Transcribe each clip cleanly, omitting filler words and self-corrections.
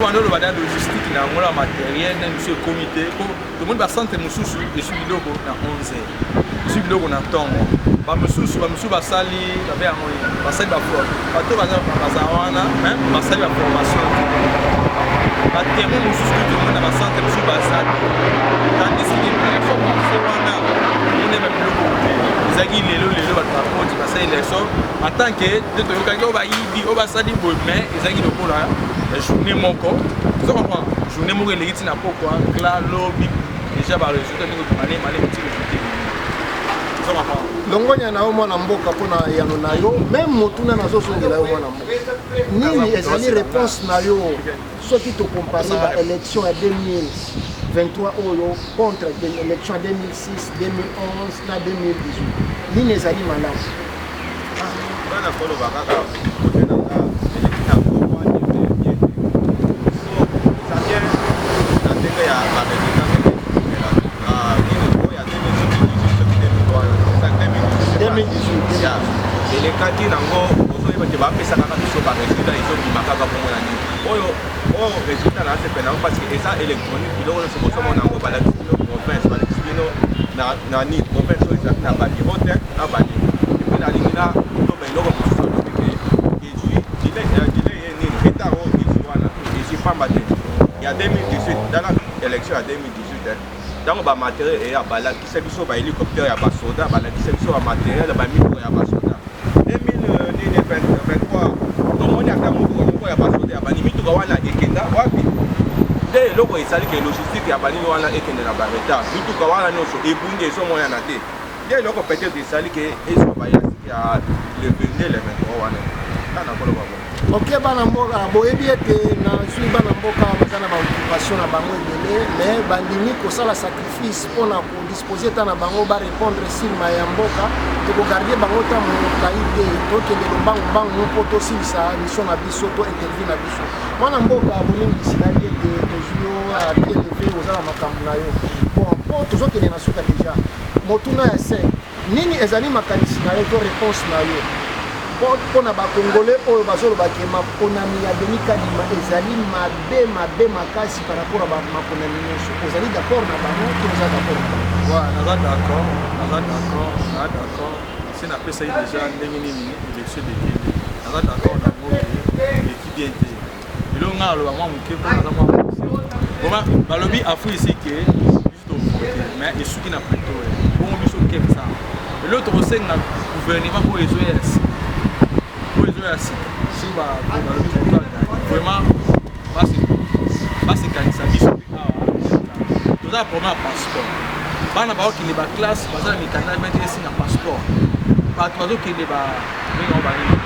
Wana oloba na logistique na yango na materiel na biso ekomi te, po tomoni bacentre mosusu eswi biloko na 11 heures, eswi biloko na ntongo, bamosusu basali babe yango nini, basali bato baza wana basali baformation te, batémoin mosusu kutu tomoni na bacentre mosusu baza te, tandis que élection passé wana omoni babiloko te ezalaki lelo lelo bato bakoti basali élection en tant que nde toyokaki oyo bayibi oyo basali boye, mais ezalaki lokola journée moko, ozo comprendre, journée moko eleki ntina pokwa kla lobi déjà barésultat ndenge malema malema ti résultat, ozo comprendre. Longonya na yo, mwana mboka, mpona yano na yo. Même motuna nazozongela yo, mwana mboka, nini ezali réponse na yo soki tocomparer baélection ya 2023 oyo contre élection ya 2006, 2011 na 2018? Nini ezali malamu? Bana koloba kaka kote na nga, eleki na komwa bien te. So eza bien na ndenge ya barésultat ndenge nini oyo ya 2018, soki 2018. 2018. Elekaki nango, ozoyeba te, bapesa kaka biso barésultat, ezobima kaka bongo na nini oyo résultat na asepe nango, parce que eza électronique. Biloko nyonso bozomona yango, balakisi bino province, balakisi bino na nini, province oyo ezalaki na babiro te na banini. Et puis nalingi na loba eloko mosusu. Alobi ke ezwi delai ye nini, retard oyo ezwi wana, ezwi pamba te. Ya 2018, tala élection ya 2018, ntango bamatériel eya, balakisa biso bahélicoptère ya basoda, balakisa biso bamatériel, bamituka ya basoda. 2023, tomoni ata motuka moko ya basoda ya bani. Mituka wana ekenda wapi? Nde eloko ezali ke logistique ya banini wana ekende na baretard, mituka wana nyonso ebungi, ezomonana te. Nde eloko peut-être ezali ke ezwa bayasike ya le 22, le 23 wana kana koloba bo. Ok, bana mboka, boyebi ete nazwi bana mboka baza na baoccupation na bango ebele, mais bandimi kosala sacrifice mpona kodispose ta na bango barépondre nsima ya mboka. Tokogarder bango ta molai te, tokende lombangu-mbangu mpo tosilisa mission na biso to interview na biso. Mwana mboka, bolingisi, nayebi ete tozwi yo pied levé, oza na makambo na yo. Bon, mpo tozokende na suka déjà, motuna ya 5: nini ezali makanisi na yo to réponse na yo mpona bakongole oyo bazolobake maponami ya Denis Kadima ezali mabe, mabe makasi par rapport a maponami nyonso? Ozali d'accord na bango to oza d'accord na bango? Ouais, naza d'accord, naza d'accord, naza d'accord. Si napesaki déjà ndenge nini élection elekende, naza d'accord nango ke eleki bien te. Eloko ngai aloba mwa moke, mpo naza mwa vraiment, balobi Afrique ici ke biso tovote, mais esuki na Pretoria. Bongo biso kepsa, eloko tokosenga gouvernement oyo ezoya sika, oyo ezoya sika, soki balobi vraiment basekanisa biso mpe awa toza na problème ya passeport. Bana bakokende baclasse, baza na mikanda mete esinga passeport. Bato bazokende ndenge bango banini,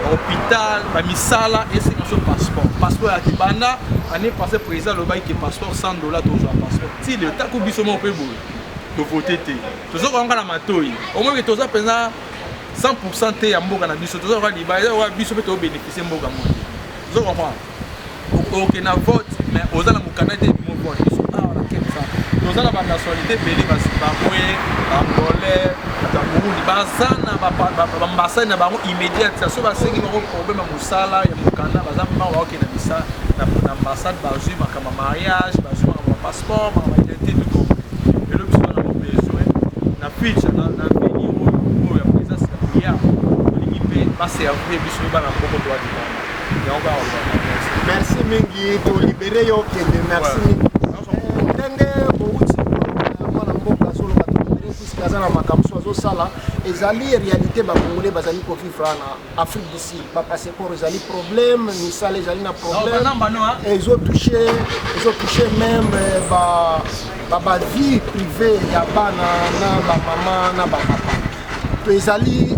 bahôpital, bamisala esenga so passeport. Passeport ya kibanda, année passé président alobaki ke passeport 100 dollar, tozwa passeport ti lelo. Tako biso moko mpe boye tovote te, tozokonga na matoi, omoki toza mpenza 100 te ya mboka na biso, toza koka libaya, eza koka biso mpe tobénéficie mboka mo te. Ozo comprendre, okende na vote mais oza na mokanda te ebimo vote. Biso awa na Kepsa toza na banationalité ebele, bazimbabwe, baangolais, bato ya Burundi, baza na baambassade na bango immédiate. So basengi bango problème ya mosala ya mokanda, baza mbango, bakokende misala na ambassade, bazwi makambo ya mariage, bazwi makambo ya passeport, makambo ya identité, tout compris. Elo biso bana besoin na future, na avenir oyo ya président sika koya, tolingi mpe baservir biso mpe bana mboka to balibanda yango kaka koloba. Merci mingi, tolibérer yo, okende. Merci mingi. Ndenge bouti mwana mboka azoloba, tolibérer puisque aza na makambo so azosala. Ezali réalité bakongolais bazali kovivre na Afrique du Sud. Bapasseport ezali problème, misala ezali na problème, ezotouche même bavie privée ya bana na bamama na bapapa. To ezali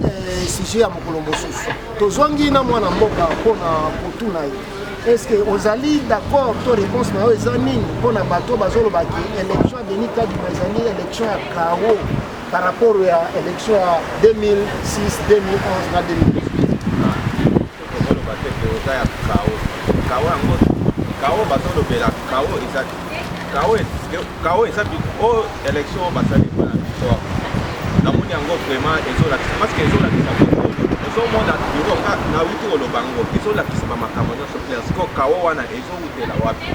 sujet ya mokolo mosusu. Tozwangi na mwana mboka mpona kotuna ye: est ce que ozali d'accord to réponse na yo eza nini mpona bato bazolobaki élection ya Denis Kadima ezali élection ya chaos par rapport ya élection ya 2006, 2011 na 2018? Tokoloba te ke oza ya chaos. Chaos yango, chaos bazolobela, chaos eza chaos, chaos eza oyo élection oyo basali mpona biso. Namoni yango vraiment ezolakisa, parce que ezolakisa bosolo. Ozomona bureau nga nawuti koloba yango, ezolakisa bamakambo nyonso clair. Sikoyo kao wana ezowutela wapi?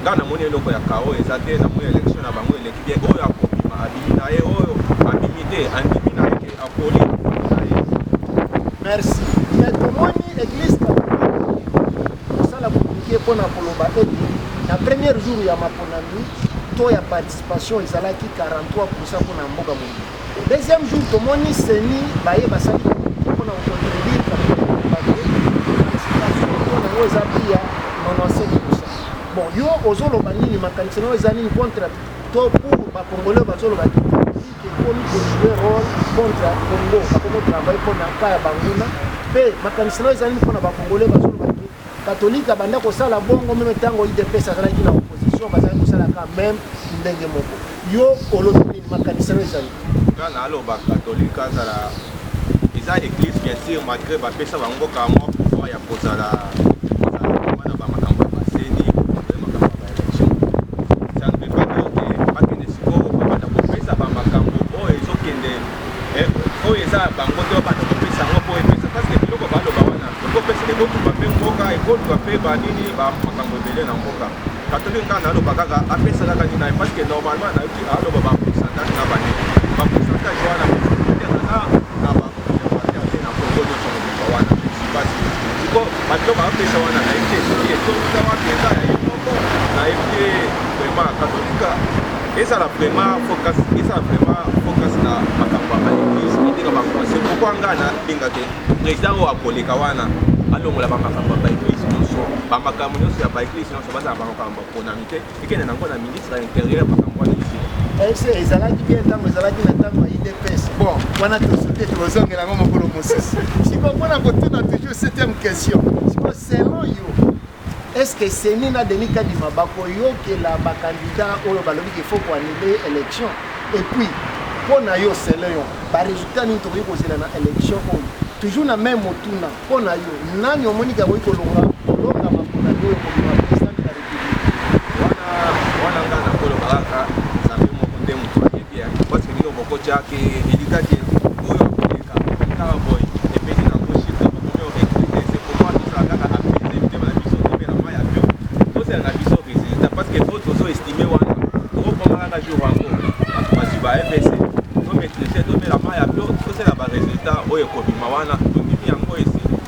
Nga namoni eloko ya kao eza te. Namoni élection na bango eleki bien. Oyo akobima abimi na ye, oyo abimi te andimi na ye ke apoli na ye. Merci. Mais tomoni Église catholique kosala communiqué mpona koloba ete na premier jour ya maponami, taux ya participation ezalaki 43 mpona mboka mobimba. Deuxième jour, tomoni CENI baye basali communiqué mpona kocontredire catholique, koloba ke participation taux nango eza plus ya 97. Bon, yo ozoloba nini? Makanisi nayo eza nini contre to pour Bacongolais bazoloba ke catholique ekomi kojouer rôle contre Congo, bakomi kotravailler mpona ka ya banguna? Mpe makanisi nayo eza nini mpona Bacongolais bazoloba ke catholique abanda kosala bongo même ntango UDPS azalaki na opposition, bazalaki kosala ka même ndenge moko? Yo olobi nini? Makanisi nayo ezali? Nga naloba, catholique azala eza église bien sûr, malgré bapesa bango ka mwa pouvoir ya kozala wana bamakambo ya baCENI, makambo ya baélection, ça ne veut pas dire ke bakende sikoyo babanda kopesa bamakambo oyo ezokende, oyo eza bango te, babanda kopesa yango mpo epesa, parce que biloko baloba wana ekopesa, ekotuba mpe mboka, ekoluka mpe banini, bamakambo ebele na mboka. Catholique, nga naloba kaka apesa kaka nini na ye, parce que normalement nayoki aloba bapourcentage na banini, bapourcentage wana peut-être aza na baobservateur te na Congo nyonso mobimba wana. Je ne suis pas sûr. Siko babiloko apesa wana, nayebi te soki ezouta wapi, eza ya ye moko, nayebi te. Vraiment, catholique ezala vraiment focus, ezala vraiment focus na makambo ya baéglise, eteka baconseil. Pourquoi nga nalinga te président oyo akoleka wana alongola bamakambo ya baéglise nyonso, bamakambo nyonso ya baéglise nyonso, bazala bamakambo baponami te, ekende nango na ministre ya Intérieur, makambo wana esila. Ese ezalaki bien ntango ezalaki na ntango ya UDPS. Bon, wana tosote, tozongela yango mokolo mosusu. Sikoyo mpona kotuna toujours septième question, sikoyo selon yo, est ce que CENI na Denis Kadima bakoyokela bacandidat oyo balobi qu'il faut koannuler élection? Et puis mpo na yo, selon yo, barésultat nini tokoki kozela na élection oyo? Toujours na même motuna, mpo na yo, nani omoniki akoki kolonga maponami oyo kobima président de la République? Wana wana nga nakoloba kaka Nzambe moko nde moto ayebi, parce que bino bokotiaki elikaki oyo akoleka kaka boye, epesi nango chiffre, bokomi orecruter. C'est pourquoi tozala kaka apese mitema na biso, tobela mai ya bio, tozela na biso résultat, parce que oyo tozoestime wana tokokoma kaka jour yango bato bazwi ba fc, tomaîtrise, tobela mai ya bio, tozela barésultat oyo ekobima wana, tondimi yango, esili.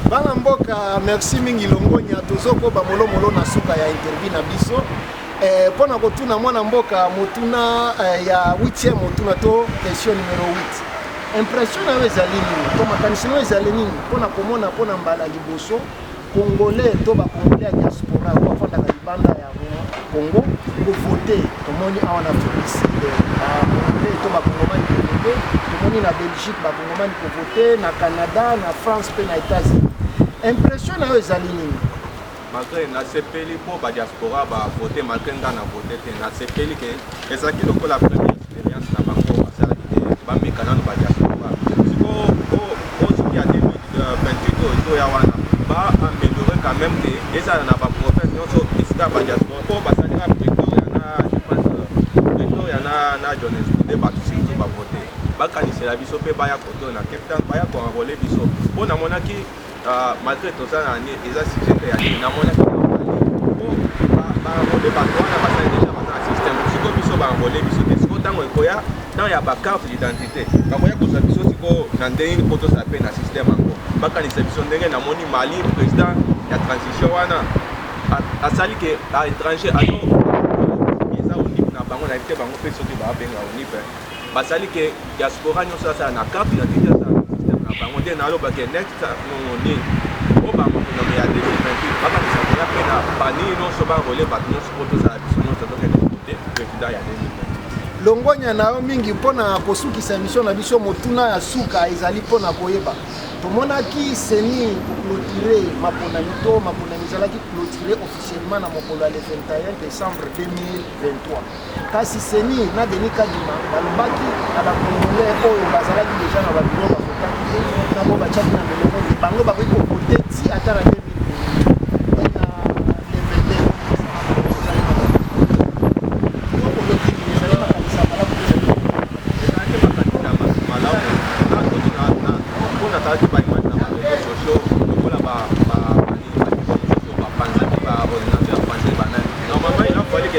Bana mboka, merci mingi, longonya. Tozokoba molomolo na suka ya interview na biso mpo na kotuna mwana mboka motuna ya 8e motuna to question numero 8. Impression na yo ezali nini to makanisi na yo ezali nini mpona komona mpona mbala liboso Congolais to Bacongolais ya diaspora oyo bafandaka libanda ya Congo kovote? Tomoni awa na Afrique du Sud Bacongolais to Bacongomani kovote, tomoni na Belgique Bacongomani kovote, na Canada, na France mpe na États-Unis. Impression na yo ezali nini? Malgré nasepeli mpo badiaspora bavote, malgré nga na vote te, nasepeli ke ezalaki lokola première expérience na bango, basalaki te bameka nano badiaspora. Sikoyo soki ya 2028 oyo ezoya wana, baaméliorer quand même ke ezala na baprovince nyonso esika badiaspora, mpo basalika Pretoria na, je pense, Pretoria na Johannesburg nde bato surtout bavote. Bakanisela biso mpe baya koto na Cape Town, baya koenrôler biso, mpo namonaki, malgré toza na eza sujet te ya nini, namonaki po baenrôler bato wana basali déjà, baza na système. Sikoyo biso baenrôler biso te. Sikoyo ntango ekoya ntango ya bacarte d'identité, bakoya kozwa biso sikoyo na ndenge nini mpo tozala mpe na système yango? Bakanisa biso ndenge namoni Mali, président ya transition wana asali ke baétranger azo eza ONIP na bango, nayebi te bango mpe soki babenga ONIP, basali ke diaspora nyonso asala na carte d'identité, asala na système na bango. Nde naloba ke next nini oyo bamakonami ya 2028, bakanisa koya mpe na banini nyonso, baenrôler bato nyonso mpo tozala biso nyonso tokende kote président ya 2028. Longonya na yo mingi. Mpona kosukisa émission na biso, motuna ya suka ezali mpona koyeba: tomonaki CENI koclôturer maponami to maponami ezalaki clôturé officiellement na mokolo ya le 21 décembre 2023, kasi CENI na Denis Kadima balobaki na Bacongolais oyo bazalaki déjà na babureau, bavotaki te, na bo batiaki na meloko, bango bakoki kovote ti ata na 2000 na le 22. Ezali makanisa malamu? Ezalaki makanisa malamu. Mpona talaki.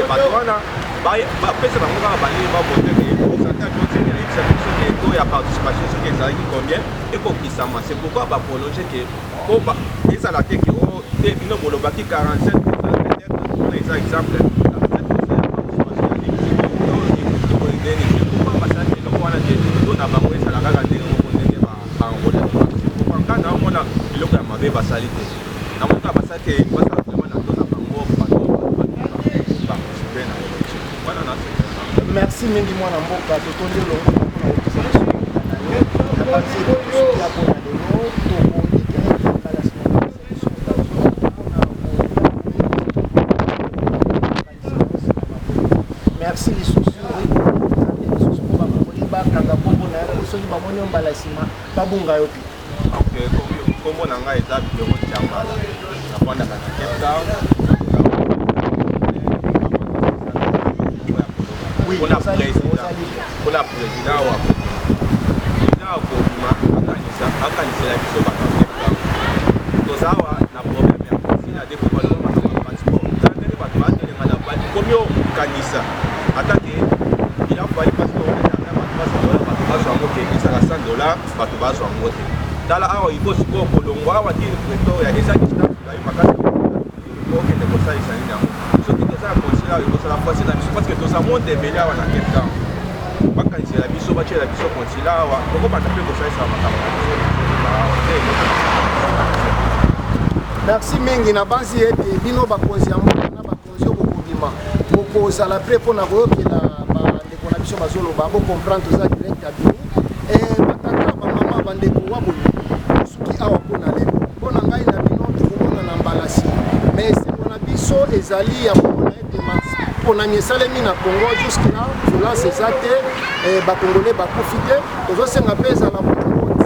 Bato wana bapesa bango kaka banini bavote ke pourcentage oyo CENI ayebisa biso ke taux ya participation soki ezalaki combien ekokisama. C'est pourquoi baprolonge ke po ezala te ke o te bino bolobaki 47, peut-être wana eza exemple, 47 ya participation ya nini ekoki boye ndeni. C'est pourquoi basalaki eloko wana ke taux na bango ezala kaka ndenge moko ndenge baenrôler. C'est pourquoi nga naomona eloko ya mabe basali te. Namoni kaka basali te, basala vraiment na taux na bango, bato baparticipe na élection wana na. Merci mingi, mwana mboka. Totondi elongo mpona kopesa biso na yo. Na banzi ete tosuki ya mpona lelo. Tokolika ete mbala nsima kopesa biso occasion mpona. Merci lisusu lisusu mpo bakongoli bakanga nkombo na yo, soki bamoni yo mbala nsima babunga yo te. Ok, nkombo na ngai eza Pero Tiambala, nafandaka na Cape Town. Mpona président, mpona président wa président akobima, akanisela biso bato ya Cape Town. Toza awa na problème ya consulat depuis baloba makambo ya passeport. Ta ndenge bato batelenga na komi okanisa ata ke il a fallu parce que wana bato bazwa wana, bato bazwa yango ke ezala 100 $, bato bazwa yango te. Tala awa, il faut sikoyo kolongwa awa ti Pretoria, eza distance nayo makasi. Okende kosalisa nini yango soki toza na consulat? Ekozala facile na biso parce que toza monde ebele awa na Cape Town. Bakanisela biso, batiela biso consulat awa, tokobanda mpe kosalisa makambo na biso awa te. Merci mingi. Na banzi ete bino bakonzi ya mboka na bakonzi oyo bokobima, bokozala prêt mpona koyokela bandeko na biso bazoloba, bocomprendre. Toza direct ya bino, batata, bamama, bandeko wa bolingo. Tosuki awa mpona lelo. Mpo na ngai na bino, tokomona na mbala nsima. Mais esengo na biso ezali ya komona ete maponami esalemi na Congo. Jusque là violence eza te, bakongolais bakufi te. Tozosenga mpe ezala bongo.